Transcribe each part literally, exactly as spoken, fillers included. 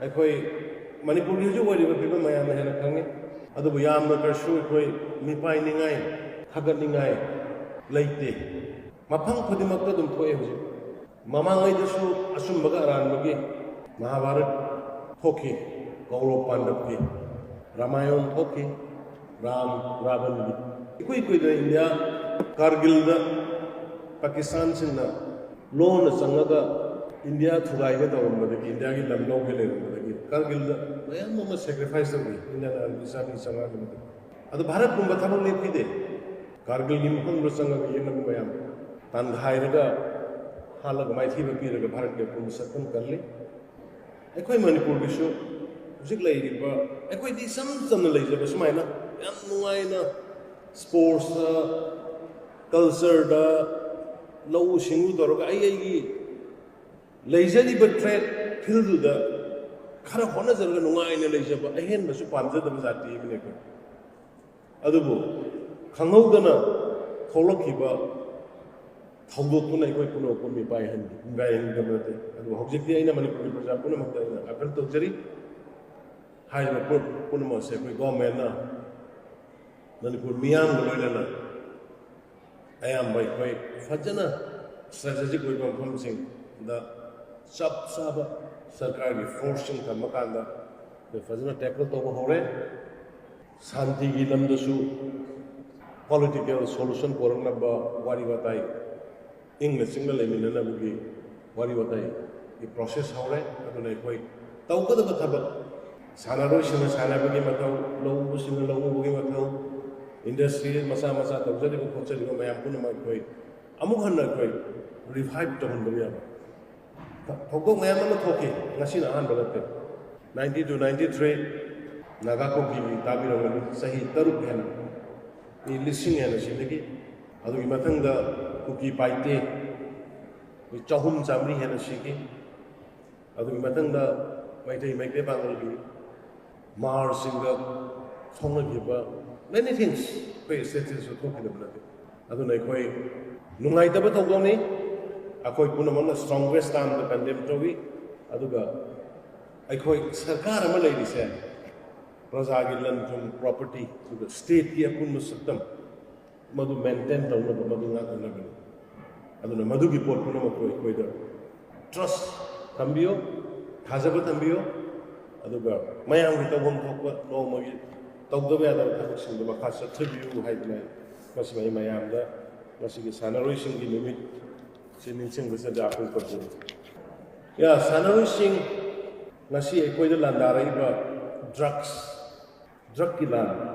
ꯑꯩꯈꯣꯏ ꯃꯅꯤꯄꯨꯔꯒꯤ ꯍꯧꯖꯤꯛ ꯑꯣꯏꯔꯤꯕ ꯐꯤꯕꯝ ꯃꯌꯥꯝꯅ ꯍꯦꯟꯅ ꯈꯪꯉꯤ꯫ ꯑꯗꯨꯕꯨ ꯌꯥꯝꯅ ꯀꯩꯁꯨ ꯑꯩꯈꯣꯏ ꯃꯤꯄꯥꯏꯅꯤꯡꯉꯥꯏ, ꯊꯥꯒꯠꯅꯤꯡꯉꯥꯏ ꯂꯩꯇꯦ꯫ ꯃꯐꯝ ꯈꯨꯗꯤꯡꯃꯛꯇ ꯑꯗꯨꯝ ꯊꯣꯛꯑꯦ ꯍꯧꯖꯤꯛ꯫ ꯃꯃꯥꯡꯉꯩꯗꯁꯨ ꯑꯆꯨꯝꯕꯒ ꯑꯔꯥꯟꯕꯒꯤ ꯃꯍꯥꯚꯥꯔꯠ ꯊꯣꯛꯈꯤ, ꯀꯧꯔꯕ ꯄꯥꯟꯗꯕꯒꯤ ꯔꯥꯃꯥꯌꯟ ꯊꯣꯛꯈꯤ, ꯔꯥꯝ ꯔꯥꯕꯟꯒꯤ꯫ ꯏꯀꯨꯏ ꯀꯨꯏꯗꯅ ꯏꯟꯗꯤꯌꯥ ꯀꯥꯔꯒꯤꯜꯗ ꯄꯥꯀꯤꯁꯇꯥꯟꯁꯤꯡꯅ ꯂꯣꯟꯅ ꯆꯪꯉꯒ ꯏꯟꯗꯤꯌꯥ ꯊꯨꯒꯥꯏꯒꯦ ꯇꯧꯔꯝꯕꯗꯒꯤ, ꯏꯟꯗꯤꯌꯥꯒꯤ ꯂꯝ ꯂꯧꯒꯦ ꯂꯩꯔꯝꯕꯗꯒꯤ ꯀꯥꯔꯒꯤꯜꯗ ꯃꯌꯥꯝ ꯑꯃ ꯁꯦꯀ꯭ꯔꯤꯐꯥꯏꯁ ꯇꯧꯈꯤ, ꯏꯟꯗꯤꯌꯥꯟ ꯑꯥꯔꯃꯤ ꯆꯥꯝꯃꯔꯤ ꯆꯥꯝꯃꯉꯥꯒꯤ ꯃꯇꯤꯛ꯫ ꯑꯗꯣ ꯚꯥꯔꯠꯀꯨꯝꯕ ꯊꯕꯛ ꯂꯦꯞꯈꯤꯗꯦ꯫ ꯀꯥꯔꯒꯤꯜꯒꯤ ꯃꯐꯝꯗꯨꯗ ꯆꯪꯉꯒ ꯌꯦꯛꯅꯕ ꯃꯌꯥꯝ ꯇꯥꯟꯒꯥꯏꯔꯒ, ꯍꯥꯠꯂꯒ, ꯃꯥꯏꯊꯤꯕ ꯄꯤꯔꯒ ꯚꯥꯔꯠꯀꯤ ꯑꯄꯨꯟꯕ ꯁꯛꯇꯝ ꯀꯜꯂꯤ꯫ ꯑꯩꯈꯣꯏ ꯃꯅꯤꯄꯨꯔꯒꯤꯁꯨ ꯍꯧꯖꯤꯛ ꯂꯩꯔꯤꯕ, ꯑꯩꯈꯣꯏꯗꯤ ꯏꯆꯝ ꯆꯝꯅ ꯂꯩꯖꯕ ꯁꯨꯃꯥꯏꯅ ꯌꯥꯝ ꯅꯨꯡꯉꯥꯏꯅ ꯁ꯭ꯄꯣꯔꯠꯁꯇ, ꯀꯜꯆꯔꯗ, ꯂꯧꯎ ꯁꯤꯡꯎ ꯇꯧꯔꯒ ꯑꯩ ꯑꯩꯒꯤ ꯂꯩꯖꯔꯤꯕ ꯇ꯭ꯔꯦꯠ ꯐꯤꯜꯗꯨꯗ ꯈꯔ ꯍꯣꯠꯅꯖꯔꯒ ꯅꯨꯡꯉꯥꯏꯅ ꯂꯩꯖꯕ, ꯑꯍꯦꯟꯕꯁꯨ ꯄꯥꯝꯖꯗꯕ ꯖꯥꯇꯤ ꯑꯃꯅꯤ ꯑꯩꯈꯣꯏ꯫ ꯑꯗꯨꯕꯨ ꯈꯪꯍꯧꯗꯅ ꯊꯣꯛꯂꯛꯈꯤꯕ ꯊꯧꯗꯣꯛꯇꯨꯅ ꯑꯩꯈꯣꯏ ꯄꯨꯝꯅꯃꯛꯄꯨ ꯃꯤꯄꯥꯏꯍꯟꯈꯤ, ꯃꯤꯄꯥꯏꯍꯟꯈꯤꯗꯕ ꯅꯠꯇꯦ꯫ ꯑꯗꯨꯕꯨ ꯍꯧꯖꯤꯛꯇꯤ ꯑꯩꯅ ꯃꯅꯤꯄꯨꯔꯒꯤ ꯄ꯭ꯔꯖꯥ ꯄꯨꯝꯅꯃꯛꯇ ꯑꯩꯅ ꯑꯥꯄꯤꯜ ꯇꯧꯖꯔꯤ, ꯍꯥꯏꯔꯤꯕ ꯄꯨꯝ-, ꯄꯨꯝꯅꯃꯛ ꯑꯁꯦ ꯑꯩꯈꯣꯏ ꯒꯣꯔꯃꯦꯟꯅ ꯃꯅꯤꯄꯨꯔ ꯃꯤꯌꯥꯝꯒ ꯂꯣꯏꯅꯅ ꯑꯌꯥꯝꯕ ꯑꯩꯈꯣꯏ ꯐꯖꯅ ꯁ꯭ꯇ꯭ꯔꯦꯇꯦꯖꯤꯛ ꯑꯣꯏꯕ ꯃꯐꯝꯁꯤꯡꯗ ꯆꯞ ꯆꯥꯕ ꯁꯔꯀꯥꯔꯒꯤ ꯐꯣꯔꯁꯁꯤꯡ ꯊꯝꯃꯀꯥꯟꯗ ꯑꯩꯈꯣꯏ ꯐꯖꯅ ꯇꯦꯀꯜ ꯇꯧꯕ ꯍꯧꯔꯦ꯫ ꯁꯥꯟꯇꯤꯒꯤ ꯂꯝꯗꯁꯨ ꯄꯣꯂꯤꯇꯤꯀꯦꯜ ꯁꯣꯂꯨꯁꯟ ꯄꯨꯔꯛꯅꯕ ꯋꯥꯔꯤ ꯋꯥꯇꯥꯏ ꯏꯪꯅ ꯆꯤꯛꯅ ꯂꯩꯃꯤꯟꯅꯅꯕꯒꯤ ꯋꯥꯔꯤ ꯋꯥꯇꯥꯏꯒꯤ ꯄ꯭ꯔꯣꯁꯦꯁ ꯍꯧꯔꯦ꯫ ꯑꯗꯨꯅ ꯑꯩꯈꯣꯏ ꯇꯧꯒꯗꯕ ꯊꯕꯛ, ꯁꯥꯟꯅꯔꯣꯏꯁꯤꯡꯅ ꯁꯥꯟꯅꯕꯒꯤ ꯃꯊꯧ, ꯂꯧꯎꯕꯁꯤꯡꯅ ꯂꯧꯎꯕꯒꯤ ꯃꯊꯧ, ꯏꯟꯗꯁꯇ꯭ꯔꯤ ꯃꯆꯥ ꯃꯆꯥ ꯇꯧꯖꯔꯤꯕ ꯈꯣꯠꯆꯔꯤꯕ ꯃꯌꯥꯝ ꯄꯨꯝꯅꯃꯛ ꯑꯩꯈꯣꯏ ꯑꯃꯨꯛ ꯍꯟꯅ ꯑꯩꯈꯣꯏ ꯔꯤꯚꯥꯏꯚ ꯇꯧꯍꯟꯕ ꯌꯥꯕ ꯊ-, ꯊꯧꯗꯣꯛ ꯃꯌꯥꯝ ꯑꯃ ꯊꯣꯛꯈꯤ꯫ ꯉꯁꯤꯅ ꯑꯍꯥꯟꯕ ꯅꯠꯇꯦ꯫ Ninety two ninety three Naga ꯀꯨꯀꯤꯒꯤ ꯇꯥꯕꯤꯔꯝꯒꯅꯤ, ꯆꯍꯤ ꯇꯔꯨꯛ ꯍꯦꯟꯅ, ꯃꯤ ꯂꯤꯁꯤꯡ ꯍꯦꯟꯅ ꯁꯤꯅꯈꯤ꯫ ꯑꯗꯨꯒꯤ ꯃꯊꯪꯗ ꯀꯨꯀꯤ ꯄꯥꯏꯇꯦ, ꯃꯤ ꯆꯍꯨꯝ ꯆꯥꯃꯔꯤ ꯍꯦꯟꯅ ꯁꯤꯈꯤ꯫ ꯑꯗꯨꯒꯤ ꯃꯊꯪꯗ ꯃꯩꯇꯩ, ꯃꯩꯇꯩ ꯄꯥꯉꯜꯒꯤ ꯃꯥꯔꯁꯤꯡꯒ ꯁꯣꯛꯅꯈꯤꯕ, many things ꯑꯩꯈꯣꯏ ꯁ꯭ꯇꯦꯠꯁꯤꯗꯁꯨ ꯊꯣꯛꯈꯤꯗꯕ ꯅꯠꯇꯦ꯫ ꯑꯗꯨꯅ ꯑꯩꯈꯣꯏ ꯅꯨꯡꯉꯥꯏꯇꯕ ꯊꯧꯗꯣꯛꯅꯤ꯫ ꯑꯩꯈꯣꯏ ꯄꯨꯝꯅꯃꯛꯅ strongest termꯗ condemn ꯇꯧꯏ꯫ ꯑꯗꯨꯒ ꯑꯩꯈꯣꯏ ꯁꯔꯀꯥꯔ ꯑꯃ ꯂꯩꯔꯤꯁꯦ ꯄ꯭ꯔꯖꯥꯒꯤ ꯂꯟ ꯊꯨꯝ, ꯄ꯭ꯔꯣꯄꯔꯇꯤ, ꯑꯗꯨꯒ ꯁ꯭ꯇꯦꯠꯀꯤ ꯑꯄꯨꯟꯕ ꯁꯛꯇꯝ, ꯃꯗꯨ ꯃꯦꯟꯇꯦꯟ ꯇꯧꯅꯕ, ꯃꯗꯨ ꯉꯥꯛꯅꯅꯕꯅꯤ꯫ ꯑꯗꯨꯅ ꯃꯗꯨꯒꯤ ꯄꯣꯠ ꯄꯨꯝꯅꯃꯛꯇꯨ ꯑꯩꯈꯣꯏꯗ ꯇ꯭ꯔꯁ ꯊꯝꯕꯤꯌꯨ, ꯊꯥꯖꯕ ꯊꯝꯕꯤꯌꯨ, ꯑꯗꯨꯒ ꯃꯌꯥꯝꯒꯤ ꯇꯧꯐꯝ ꯊꯣꯛꯄ ꯅꯣꯡꯃꯒꯤ ꯇꯧꯗꯕ ꯌꯥꯗꯕ ꯊꯕꯛꯁꯤꯡꯗꯨ ꯃꯈꯥ ꯆꯠꯊꯕꯤꯌꯨ ꯍꯥꯏꯗꯅ ꯃꯁꯤꯃ ꯑꯩ ꯃꯌꯥꯝꯗ ꯉꯁꯤꯒꯤ ꯁꯥꯟꯅꯔꯣꯏꯁꯤꯡꯒꯤ ꯅꯨꯃꯤꯠ ꯁꯤ ꯅꯤꯡꯁꯤꯡꯕꯁꯤꯗ ꯑꯩꯈꯣꯏ ꯄꯟꯖꯅꯤꯡꯏ꯫ ꯌꯥ, ꯁꯥꯟꯅꯔꯣꯏꯁꯤꯡ ꯉꯁꯤ ꯑꯩꯈꯣꯏꯗ ꯂꯥꯟꯗꯥꯔꯛꯏꯕ ꯗ꯭ꯔꯛꯁ, ꯗ꯭ꯔꯛꯀꯤ ꯂꯥꯟ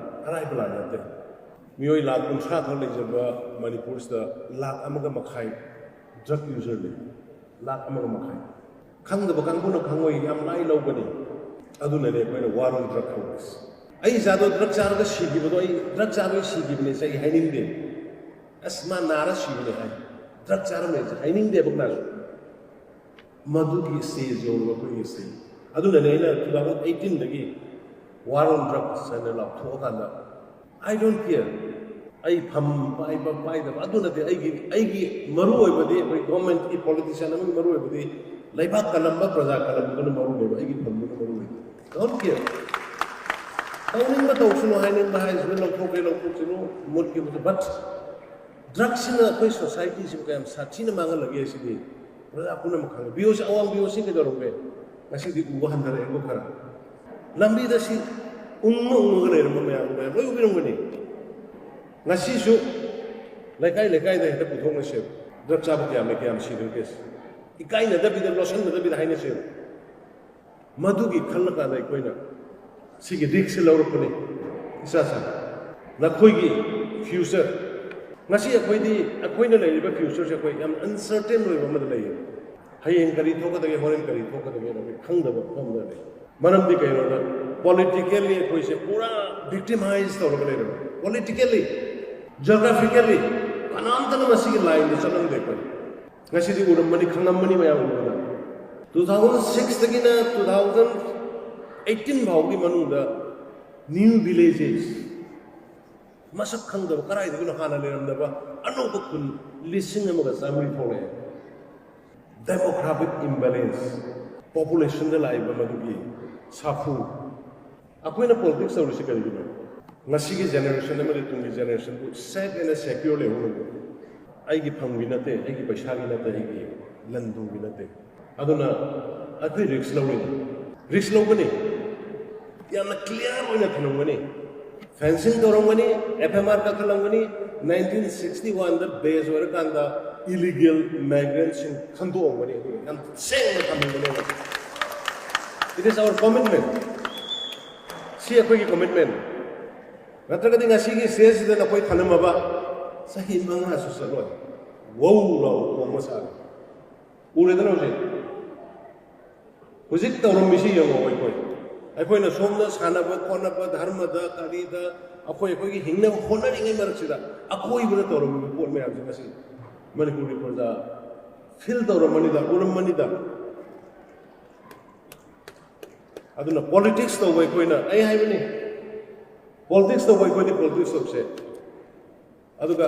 ꯑꯔꯥꯏꯕ ꯂꯥꯟ ꯅꯠꯇꯦ꯫ ꯃꯤꯑꯣꯏ ꯂꯥꯈ ꯀꯨꯟꯊ꯭ꯔꯥ ꯈꯛ ꯂꯩꯖꯕ ꯃꯅꯤꯄꯨꯔꯁꯤꯗ ꯂꯥꯈ ꯑꯃꯒ ꯃꯈꯥꯏ ꯗ꯭ꯔꯛ ꯌꯨꯖꯔ ꯂꯩ꯫ ꯂꯥꯈ ꯑꯃꯒ ꯃꯈꯥꯏ꯫ ꯈꯪꯗꯕ ꯀꯥꯡꯕꯨꯅ ꯈꯪꯉꯣꯏ, ꯌꯥꯝ ꯂꯥꯏ ꯂꯧꯒꯅꯤ꯫ ꯑꯗꯨꯅꯅꯦ ꯑꯩꯈꯣꯏꯅ ꯋꯥꯔ ꯑꯣꯟ ꯗ꯭ꯔꯛ ꯍꯧꯔꯤꯁꯦ꯫ ꯑꯩ ꯏꯆꯥꯗꯣ ꯗ꯭ꯔꯛ ꯆꯥꯔꯒ ꯁꯤꯈꯤꯕꯗꯣ, ꯑꯩ ꯗ꯭ꯔꯛ ꯆꯥꯕꯒꯤ ꯁꯤꯈꯤꯕꯅꯦ ꯁꯦ ꯑꯩ ꯍꯥꯏꯅꯤꯡꯗꯦ꯫ ꯑꯁ, ꯃꯥ ꯅꯥꯔ ꯁꯤꯕꯅꯦ ꯍꯥꯏ꯫ ꯗ꯭ꯔꯛ ꯆꯥꯔꯝꯃꯦꯁꯦ ꯍꯥꯏꯅꯤꯡꯗꯦꯕ ꯀꯅꯥꯁꯨ꯫ ꯃꯗꯨꯒꯤ ꯁ꯭ꯇꯦꯖ ꯌꯧꯔꯕ ꯑꯩꯈꯣꯏꯒꯤ ꯁ꯭ꯇꯦꯖ꯫ ꯑꯗꯨꯅꯅꯦ ꯑꯩꯅ two thousand eighteen ꯗꯒꯤ ꯋꯥꯔ ꯑꯣꯟ ꯗ꯭ꯔꯛꯁ ꯍꯥꯏꯅ ꯂꯥꯎꯊꯣꯛꯑꯀꯥꯟꯗ, "I don't care꯫ ꯑꯩ ꯐꯝ ꯄꯥꯏꯕ ꯄꯥꯏꯗꯕ ꯑꯗꯨ ꯅꯠꯇꯦ꯫ ꯑꯩꯒꯤ, ꯑꯩꯒꯤ ꯃꯔꯨ ꯑꯣꯏꯕꯗꯤ ꯑꯩꯈꯣꯏ ꯒꯣꯔꯃꯦꯟꯠꯀꯤ ꯄꯣꯂꯤꯇꯤꯁꯤꯌꯥꯟ ꯑꯃꯒꯤ ꯃꯔꯨ ꯑꯣꯏꯕꯗꯤ ꯂꯩꯕꯥꯛ ꯀꯜꯂꯝꯕ ꯄ꯭ꯔꯖꯥ ꯀꯜꯂꯝꯕꯗꯨꯅ ꯃꯔꯨꯅꯦꯕ, ꯑꯩꯒꯤ ꯐꯝꯗꯨꯅ ꯃꯔꯨ ꯑꯣꯏꯗꯦ꯫ Don't care꯫ ꯇꯧꯅꯤꯡꯕ ꯇꯧꯁꯅꯨ ꯍꯥꯏꯅꯤꯡꯕ ꯍꯥꯏꯁꯤꯅ ꯂꯧꯊꯣꯛꯀꯦ ꯂꯧꯊꯣꯛꯁꯅꯨ, ꯃꯨꯠꯀꯦ ꯃꯨꯠꯁꯅꯨ꯫ But ꯗ꯭ꯔꯛꯁꯤꯅ ꯑꯩꯈꯣꯏ ꯁꯣꯁꯥꯏꯇꯤꯁꯤꯕꯨ ꯀꯌꯥꯝ ꯁꯥꯊꯤꯅ ꯃꯥꯡꯍꯜꯂꯒꯦ ꯁꯤꯗꯤ ꯄ꯭ꯔꯖꯥ ꯄꯨꯝꯅꯃꯛ ꯈꯪꯉꯦ꯫ ꯕꯤ ꯑꯣ ꯁꯤ, ꯑꯋꯥꯡ ꯕꯤ ꯑꯣ ꯁꯤ ꯀꯩꯗꯧꯔꯝꯒꯦ? ꯉꯁꯤꯗꯤ ꯎꯕ ꯍꯟꯊꯔꯛꯑꯦꯀꯣ ꯈꯔ꯫ ꯂꯝꯕꯤꯗ ꯁꯤ ꯎꯪꯉ ꯎꯪꯉꯒ ꯂꯩꯔꯝꯕ ꯃꯌꯥꯝ, ꯃꯌꯥꯝ ꯂꯣꯏ ꯎꯕꯤꯔꯝꯒꯅꯤ꯫ ꯉꯁꯤꯁꯨ ꯂꯩꯀꯥꯏ ꯂꯩꯀꯥꯏꯗ ꯍꯦꯛꯇ ꯄꯨꯊꯣꯛꯅꯁꯦꯕ꯫ ꯗ꯭ꯔꯛ ꯆꯥꯕ ꯀꯌꯥꯝ ꯂꯩ, ꯀꯌꯥꯝ ꯁꯤꯗꯣꯏꯒꯦ? ꯏꯀꯥꯏꯅꯗꯕꯤꯗ, ꯂꯣꯠꯁꯤꯟꯅꯗꯕꯤꯗ ꯍꯥꯏꯅꯁꯦꯕ꯫ ꯃꯗꯨꯒꯤ ꯈꯜꯂꯀꯥꯟꯗ ꯑꯩꯈꯣꯏꯅ ꯁꯤꯒꯤ ꯔꯤꯛꯁꯁꯤ ꯂꯧꯔꯛꯄꯅꯤ꯫ ꯏꯁꯥ ꯏꯁꯥ ꯅꯈꯣꯏꯒꯤ ꯐ꯭ꯌꯨꯆꯔ, ꯉꯁꯤ ꯑꯩꯈꯣꯏꯗꯤ, ꯑꯩꯈꯣꯏꯅ ꯂꯩꯔꯤꯕ ꯐ꯭ꯌꯨꯆꯔꯁꯦ ꯑꯩꯈꯣꯏ ꯌꯥꯝ ꯑꯟꯁꯔꯇꯦꯟ ꯑꯣꯏꯕ ꯑꯃꯗ ꯂꯩꯌꯦ꯫ ꯍꯌꯦꯡ ꯀꯔꯤ ꯊꯣꯛꯀꯗꯒꯦ, ꯍꯣꯔꯦꯟ ꯀꯔꯤ ꯊꯣꯛꯀꯗꯒꯦ ꯍꯥꯏꯕ ꯑꯩꯈꯣꯏ ꯈꯪꯗꯕ ꯃꯐꯝꯗ ꯂꯩ꯫ ꯃꯔꯝꯗꯤ ꯀꯩꯅꯣꯗ, ꯄꯣꯂꯤꯇꯤꯀꯦꯜꯂꯤ ꯑꯩꯈꯣꯏꯁꯦ ꯄꯨꯔꯥ ꯚꯤꯛꯇꯤꯃꯥꯏꯁ ꯇꯧꯔꯒ ꯂꯩꯔꯕꯅꯤ꯫ ꯄꯣꯂꯤꯇꯤꯀꯦꯜꯂꯤ, ꯖꯤꯑꯣꯒ꯭ꯔꯥꯐꯤꯀꯦꯜꯂꯤ ꯀꯅꯥꯝꯇꯅ ꯃꯁꯤꯒꯤ ꯂꯥꯏꯟꯗ ꯆꯠꯍꯟꯗꯦ ꯑꯩꯈꯣꯏ꯫ ꯉꯁꯤꯗꯤ ꯎꯔꯝꯃꯅꯤ, ꯈꯪꯉꯝꯃꯅꯤ ꯃꯌꯥꯝ ꯎꯕꯗ꯫ Two thousand six ꯗꯒꯤꯅ two thousand eighteen ꯐꯥꯎꯒꯤ ꯃꯅꯨꯡꯗ ꯅ꯭ꯌꯨ ꯚꯤꯂꯦꯖꯦꯁ, ꯃꯁꯛ ꯈꯪꯗꯕ, ꯀꯗꯥꯏꯗꯒꯤꯅꯣ ꯍꯥꯟꯅ ꯂꯩꯔꯝꯗꯕ ꯑꯅꯧꯕ ꯈꯨꯟ ꯂꯤꯁꯤꯡ ꯑꯃꯒ ꯆꯥꯃꯔꯤ ꯊꯣꯛꯂꯛꯑꯦ꯫ ꯗꯦꯃꯣꯒ꯭ꯔꯥꯐꯤꯛ ꯏꯝꯕꯦꯂꯦꯟꯁ, ꯄꯣꯄꯨꯂꯦꯁꯟꯗ ꯂꯥꯛꯏꯕ ꯃꯗꯨꯒꯤ ꯁꯥꯐꯨ꯫ ꯑꯩꯈꯣꯏꯅ ꯄꯣꯂꯤꯇꯤꯛꯁ ꯇꯧꯔꯤꯁꯤ ꯀꯔꯤꯒꯤꯅꯣ? ꯉꯁꯤꯒꯤ ꯖꯦꯅꯦꯔꯦꯁꯟ ꯑꯃꯗꯤ ꯇꯨꯡꯒꯤ ꯖꯦꯅꯦꯔꯦꯁꯟꯕꯨ ꯁꯦꯐ ꯑꯦꯟ ꯁꯦꯀ꯭ꯌꯣꯔ ꯂꯩꯍꯧꯅꯕ꯫ ꯑꯩꯒꯤ ꯐꯝꯒꯤ ꯅꯠꯇꯦ, ꯑꯩꯒꯤ ꯄꯩꯁꯥꯒꯤ ꯅꯠꯇꯦ, ꯑꯩꯒꯤ ꯂꯟ ꯊꯨꯝꯒꯤ ꯅꯠꯇꯦ꯫ ꯑꯗꯨꯅ ꯑꯩꯈꯣꯏ ꯔꯤꯛꯁ ꯂꯧꯔꯤꯅꯤ, ꯔꯤꯛꯁ ꯂꯧꯒꯅꯤ, ꯌꯥꯝꯅ ꯀ꯭ꯂꯤꯌꯥꯔ ꯑꯣꯏꯅ ꯊꯝꯂꯝꯒꯅꯤ꯫ ꯐꯦꯟꯁꯤꯡ ꯇꯧꯔꯝꯒꯅꯤ, ꯑꯦꯐ ꯑꯦꯝ ꯑꯥꯔ ꯀꯥꯈꯠꯂꯝꯒꯅꯤ, ꯅꯥꯏꯟꯇꯤꯟ ꯁꯤꯛꯁꯇꯤ ꯋꯥꯟꯗ ꯕꯦꯁ ꯑꯣꯏꯔꯀꯥꯟꯗ ꯏꯂꯤꯒꯦꯜ ꯃꯥꯏꯒ꯭ꯔꯦꯟꯁꯤꯡ ꯈꯟꯗꯣꯛꯑꯝꯒꯅꯤ꯫ ꯑꯗꯨꯒ ꯌꯥꯝ ꯁꯦꯡꯅ ꯊꯝꯃꯝꯒꯅꯤ꯫ It is our commitment. ꯁꯤ ꯑꯩꯈꯣꯏꯒꯤ ꯀꯃꯤꯠꯃꯦꯟ꯫ ꯅꯠꯇ꯭ꯔꯒꯗꯤ ꯉꯁꯤꯒꯤ ꯁ꯭ꯇꯦꯖꯁꯤꯗ ꯅꯈꯣꯏ ꯊꯥꯅꯝꯃꯕ ꯆꯍꯤ ꯃꯉꯥꯁꯨ ꯆꯠꯂꯣꯏ꯫ ꯋꯧ ꯂꯥꯎ ꯈꯣꯡꯕ ꯁꯥꯔꯦ꯫ ꯎꯔꯦꯗꯅ ꯍꯧꯖꯤꯛ꯫ ꯍꯧꯖꯤꯛ ꯇꯧꯔꯝꯃꯤꯁꯤ ꯌꯦꯡꯉꯣ ꯑꯩꯈꯣꯏ꯫ ꯑꯩꯈꯣꯏꯅ ꯁꯣꯝꯗ ꯁꯥꯟꯅꯕ ꯈꯣꯠꯅꯕ, ꯙꯔꯃꯗ, ꯀꯔꯤꯗ, ꯑꯩꯈꯣꯏ ꯑꯩꯈꯣꯏꯒꯤ ꯍꯤꯡꯅꯕ ꯍꯣꯠꯅꯔꯤꯉꯩ ꯃꯔꯛꯁꯤꯗ ꯑꯀꯣꯏꯕꯗ ꯇꯧꯔꯝꯃꯤꯕ ꯄꯣꯠ ꯃꯌꯥꯝꯁꯦ ꯉꯁꯤ ꯃꯅꯤꯄꯨꯔꯒꯤ ꯄ꯭ꯔꯖꯥ ꯐꯤꯜ ꯇꯧꯔꯝꯃꯅꯤꯗ, ꯎꯔꯝꯃꯅꯤꯗ꯫ ꯑꯗꯨꯅ ꯄꯣꯂꯤꯇꯤꯛꯁ ꯇꯧꯕ ꯑꯩꯈꯣꯏꯅ, ꯑꯩ ꯍꯥꯏꯕꯅꯤ, ꯄꯣꯂꯤꯇꯤꯛꯁ ꯇꯧꯕ ꯑꯩꯈꯣꯏꯗꯤ ꯄꯣꯂꯤꯇꯤꯛꯁ ꯇꯧꯁꯦ꯫ ꯑꯗꯨꯒ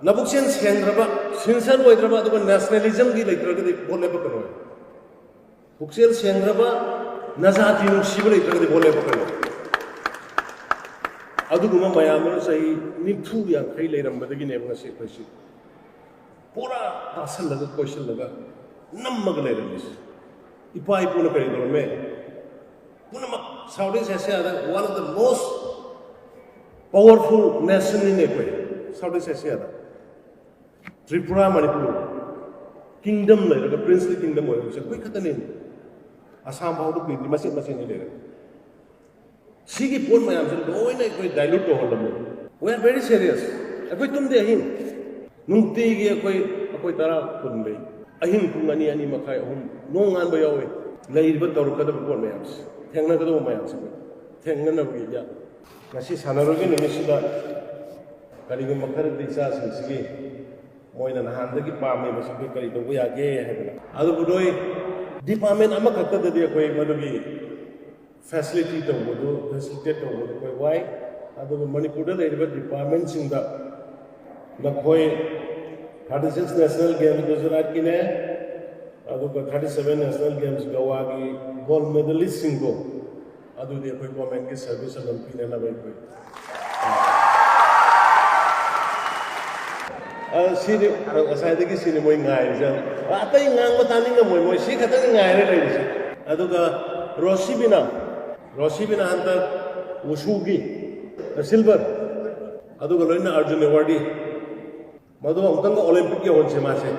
ꯅꯕꯨꯛꯆꯦꯜ ꯁꯦꯡꯗ꯭ꯔꯕ, ꯁꯤꯟꯁꯔ ꯑꯣꯏꯗ꯭ꯔꯕ, ꯑꯗꯨꯒ ꯅꯦꯁꯅꯦꯂꯤꯖꯝꯒꯤ ꯂꯩꯇ꯭ꯔꯒꯗꯤ ꯚꯣꯠ ꯂꯦꯞꯄꯛꯀꯅꯣ꯫ ꯄꯨꯛꯆꯦꯜ ꯁꯦꯡꯗ꯭ꯔꯕ, ꯅꯖꯥꯇꯤ ꯅꯨꯡꯁꯤꯕ ꯂꯩꯇ꯭ꯔꯒꯗꯤ ꯚꯣꯠ ꯂꯦꯞꯄꯛꯀꯅꯣ꯫ ꯑꯗꯨꯒꯨꯝꯕ ꯃꯌꯥꯝ ꯑꯃ ꯆꯍꯤ ꯅꯤꯐꯨ ꯌꯥꯡꯈꯩ ꯂꯩꯔꯝꯕꯗꯒꯤꯅꯦꯕ ꯉꯁꯤ ꯑꯩꯈꯣꯏꯁꯤ ꯄꯨꯔꯥ ꯇꯥꯁꯜꯂꯒ, ꯀꯣꯏꯁꯤꯜꯂꯒ, ꯅꯝꯃꯒ ꯂꯩꯔꯝꯃꯤꯁꯦ꯫ ꯏꯄꯥ ꯏꯄꯨꯅ ꯀꯔꯤ ꯇꯧꯔꯝꯃꯦ? ꯄꯨꯝꯅꯃꯛ ꯁꯥꯎꯠ ꯏꯁ ꯑꯦꯁꯤꯌꯥꯗ one of the most powerful nationꯅꯤꯅꯦ ꯑꯩꯈꯣꯏ ꯁꯥꯎꯠ ꯏꯁ ꯑꯦꯁꯤꯌꯥꯗ꯫ ꯇ꯭ꯔꯤꯄꯨꯔꯥ, ꯃꯅꯤꯄꯨꯔ, ꯀꯤꯡꯗꯝ ꯂꯩꯔꯒ, ꯄ꯭ꯔꯤꯟꯁꯂꯤ ꯀꯤꯡꯗꯝ ꯑꯣꯏꯔꯒꯁꯨ ꯑꯩꯈꯣꯏ ꯈꯛꯇꯅꯤ꯫ ꯑꯁꯥꯝ ꯐꯥꯎꯗ ꯀꯨꯏꯗ꯭ꯔꯤ ꯃꯆꯦꯠ ꯃꯆꯦꯠꯅꯤ ꯂꯩꯔꯒ꯫ ꯁꯤꯒꯤ ꯄꯣꯠ ꯃꯌꯥꯝꯁꯦ ꯂꯣꯏꯅ ꯑꯩꯈꯣꯏ ꯗꯥꯏꯂꯨꯠ ꯇꯧꯍꯜꯂꯝꯃꯦ꯫ We are very serious. ꯑꯩꯈꯣꯏ ꯇꯨꯝꯗꯦ ꯑꯍꯤꯡ꯫ ꯅꯨꯡꯇꯤꯒꯤ ꯑꯩꯈꯣꯏ, ꯑꯩꯈꯣꯏ ꯇꯔꯥ ꯀꯨꯟ ꯂꯩ꯫ ꯑꯍꯤꯡ ꯄꯨꯡ ꯑꯅꯤ, ꯑꯅꯤ ꯃꯈꯥꯏ, ꯑꯍꯨꯝ ꯅꯣꯡ ꯉꯥꯟꯕ ꯌꯥꯎꯋꯤ꯫ ꯂꯩꯔꯤꯕ ꯇꯧꯔꯛꯀꯗꯕ ꯄꯣꯠ ꯃꯌꯥꯝꯁꯦ, ꯊꯦꯡꯅꯒꯗꯕ ꯃꯌꯥꯝꯁꯦ ꯊꯦꯡꯅꯅꯕꯒꯤ ꯌꯥ-, ꯉꯁꯤ ꯁꯥꯟꯅꯔꯣꯏꯒꯤ ꯅꯨꯃꯤꯠꯁꯤꯗ ꯀꯔꯤꯒꯨꯝꯕ ꯈꯔꯗꯤ ꯏꯆꯥꯁꯤꯡꯁꯤꯒꯤ ꯃꯣꯏꯅ ꯅꯍꯥꯟꯗꯒꯤ ꯄꯥꯝꯃꯤꯕꯁꯤꯡꯗꯨ ꯀꯔꯤ ꯇꯧꯕ ꯌꯥꯒꯦ ꯍꯥꯏꯕꯗ, ꯑꯗꯨꯕꯨ ꯅꯣꯏ ꯗꯤꯄꯥꯔꯠꯃꯦꯟ ꯑꯃꯈꯛꯇꯗꯗꯤ ꯑꯩꯈꯣꯏ ꯃꯗꯨꯒꯤ ꯐꯦꯁꯤꯂꯤꯇꯤ ꯇꯧꯕꯗꯨ, ꯐꯦꯁꯤꯂꯤꯇꯦꯠ ꯇꯧꯕꯗꯨ ꯑꯩꯈꯣꯏ ꯋꯥꯏ꯫ ꯑꯗꯨꯕꯨ ꯃꯅꯤꯄꯨꯔꯗ ꯂꯩꯔꯤꯕ ꯗꯤꯄꯥꯔꯠꯃꯦꯟꯁꯤꯡꯗ ꯅꯈꯣꯏ thirty six national game ꯒꯨꯖꯔꯥꯠꯀꯤꯅꯦ, ꯑꯗꯨꯒ ꯊꯥꯔꯇꯤ ꯁꯚꯦꯟ ꯅꯦꯁꯅꯦꯜ ꯒꯦꯝꯁ ꯒꯋꯥꯒꯤ ꯒꯣꯜ ꯃꯦꯗꯂꯤꯁꯁꯤꯡꯗꯣ, ꯑꯗꯨꯗꯤ ꯑꯩꯈꯣꯏ ꯒꯣꯔꯃꯦꯟꯒꯤ ꯁꯔꯚꯤꯁ ꯑꯗꯨꯝ ꯄꯤꯅꯅꯕ ꯑꯩꯈꯣꯏ ꯑ, ꯁꯤꯅꯤ, ꯉꯁꯥꯏꯗꯒꯤ ꯁꯤꯅꯤ ꯃꯣꯏ ꯉꯥꯏꯔꯤꯁꯦ꯫ ꯑꯇꯩ ꯉꯥꯡꯕ ꯇꯥꯅꯤꯡꯉꯝꯃꯣꯏ, ꯃꯣꯏ ꯁꯤ ꯈꯛꯇꯪ ꯉꯥꯏꯔꯦ ꯂꯩꯔꯤꯁꯦ꯫ ꯑꯗꯨꯒ ꯔꯣꯁꯤꯕꯤꯅꯥ, ꯔꯣꯁꯤꯕꯤꯅꯥ ꯍꯟꯗꯛ ꯋꯨꯁꯨꯒꯤ ꯁꯤꯜꯚꯔ, ꯑꯗꯨꯒ ꯂꯣꯏꯅ ꯑꯔꯖꯨꯟ ꯑꯦꯋꯥꯔꯗꯤ꯫ ꯃꯗꯨ ꯑꯃꯨꯛꯇꯪꯒ ꯑꯣꯂꯦꯝꯄꯤꯛ ꯌꯧꯍꯟꯁꯦ ꯃꯥꯁꯦ꯫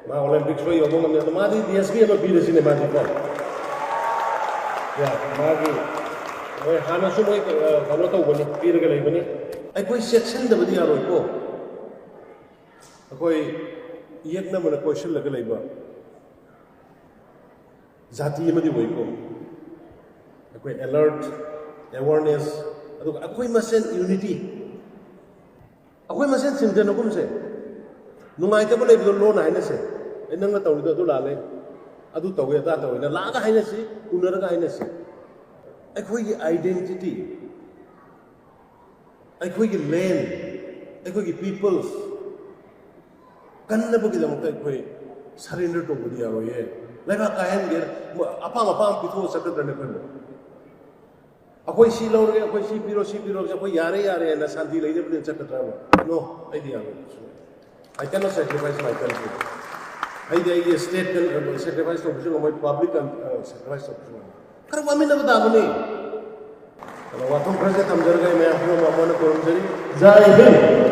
ꯃꯥ ꯑꯣꯂꯦꯝꯄꯤꯛ ꯁꯣꯏ ꯌꯧꯕ ꯉꯝꯗꯦ꯫ ꯑꯗꯣ ꯃꯥꯗꯤ ꯗꯤ ꯑꯦꯁ ꯄꯤ ꯑꯃ ꯄꯤꯔꯁꯤꯅꯦ ꯃꯥꯗꯤꯀꯣ꯫ ꯌꯥ, ꯃꯥꯒꯤ ꯍꯣꯏ, ꯍꯥꯟꯅꯁꯨ ꯃꯣꯏ, ꯑ, ꯀꯩꯅꯣ ꯇꯧꯕꯅꯤ, ꯄꯤꯔꯒ ꯂꯩꯕꯅꯤ꯫ ꯑꯩꯈꯣꯏ ꯆꯦꯛꯁꯤꯟꯗꯕꯗꯤ ꯌꯥꯔꯣꯏꯀꯣ꯫ ꯑꯩꯈꯣꯏ ꯌꯦꯛꯅꯕꯅ ꯀꯣꯏꯁꯤꯜꯂꯒ ꯂꯩꯕ ꯖꯥꯇꯤ ꯑꯃꯗꯤ ꯑꯣꯏꯀꯣ꯫ ꯑꯩꯈꯣꯏ ꯑꯦꯂꯔꯠ, ꯑꯦꯋꯥꯔꯅꯦꯁ, ꯑꯗꯨꯒ ꯑꯩꯈꯣꯏ ꯃꯁꯦꯟ ꯌꯨꯅꯤꯇꯤ꯫ ꯑꯩꯈꯣꯏ ꯃꯁꯦꯟ ꯆꯤꯡꯊꯅꯒꯨꯝꯁꯦ꯫ ꯅꯨꯡꯉꯥꯏꯇꯕ ꯂꯩꯕꯗꯣ ꯂꯣꯟꯅ ꯍꯥꯏꯅꯁꯦ꯫ "ꯑꯩ ꯅꯪꯅ ꯇꯧꯔꯤꯗꯣ ꯑꯗꯨ ꯂꯥꯜꯂꯦ, ꯑꯗꯨ ꯇꯧꯋꯦ, ꯑꯗꯥ ꯇꯧꯋꯦꯅ" ꯂꯥꯛꯑꯒ ꯍꯥꯏꯅꯁꯤ, ꯎꯅꯔꯒ ꯍꯥꯏꯅꯁꯤ꯫ ꯑꯩꯈꯣꯏꯒꯤ ꯑꯥꯏꯗꯦꯟꯇꯤꯇꯤ, ꯑꯩꯈꯣꯏꯒꯤ ꯂꯦꯟ, ꯑꯩꯈꯣꯏꯒꯤ ꯄꯤꯄꯜꯁ ꯀꯟꯅꯕꯒꯤꯗꯃꯛꯇ ꯑꯩꯈꯣꯏ ꯁꯔꯦꯟꯗꯔ ꯇꯧꯕꯗꯤ ꯌꯥꯔꯣꯏꯌꯦ꯫ ꯂꯩꯕꯥꯛ ꯀꯥꯏꯍꯟꯒꯦ, ꯑꯄꯥꯝ ꯑꯄꯥꯝꯕ ꯄꯤꯊꯣꯛꯑ ꯆꯠꯀꯗ꯭ꯔꯅꯦ ꯑꯩꯈꯣꯏꯕꯨ? ꯑꯩꯈꯣꯏ ꯁꯤ ꯂꯧꯔꯒꯦ, ꯑꯩꯈꯣꯏ ꯁꯤ ꯄꯤꯔꯣ, ꯁꯤ ꯄꯤꯔꯣ, ꯑꯩꯈꯣꯏ ꯌꯥꯔꯦ, ꯌꯥꯔꯦꯅ ꯁꯥꯟꯇꯤ ꯂꯩꯅꯕꯅꯦꯅ ꯆꯠꯀꯗ꯭ꯔꯕ? No, ꯑꯩꯗꯤ ꯌꯥꯔꯣꯏ꯫ I cannot sacrifice my country. ꯑꯩꯗꯤ ꯑꯩꯒꯤ ꯁ꯭ꯇꯦꯠ ꯁꯦꯀ꯭ꯔꯤꯐꯥꯏꯁ ꯇꯧꯕꯁꯨ ꯉꯝꯃꯣꯏ, ꯄꯕ꯭ꯂꯤꯛ ꯁꯦꯀ꯭ꯔꯤꯐꯥꯏꯁ ꯇꯧꯕꯁꯨ ꯉꯝꯃꯣꯏ꯫ ꯈꯔ ꯋꯥꯃꯤꯟꯅꯕ ꯇꯥꯕꯅꯤ꯫ ꯑꯗꯣ ꯋꯥꯐꯝ ꯈꯔꯁꯦ ꯊꯝꯖꯔꯒ ꯑꯩ ꯃꯌꯥꯝ ꯄꯨꯝꯅꯃꯛ ꯑꯃꯨꯛ ꯍꯟꯅ ꯈꯨꯔꯨꯝꯖꯔꯤ꯫ ꯖꯥꯏ ꯍꯤꯟꯗ꯫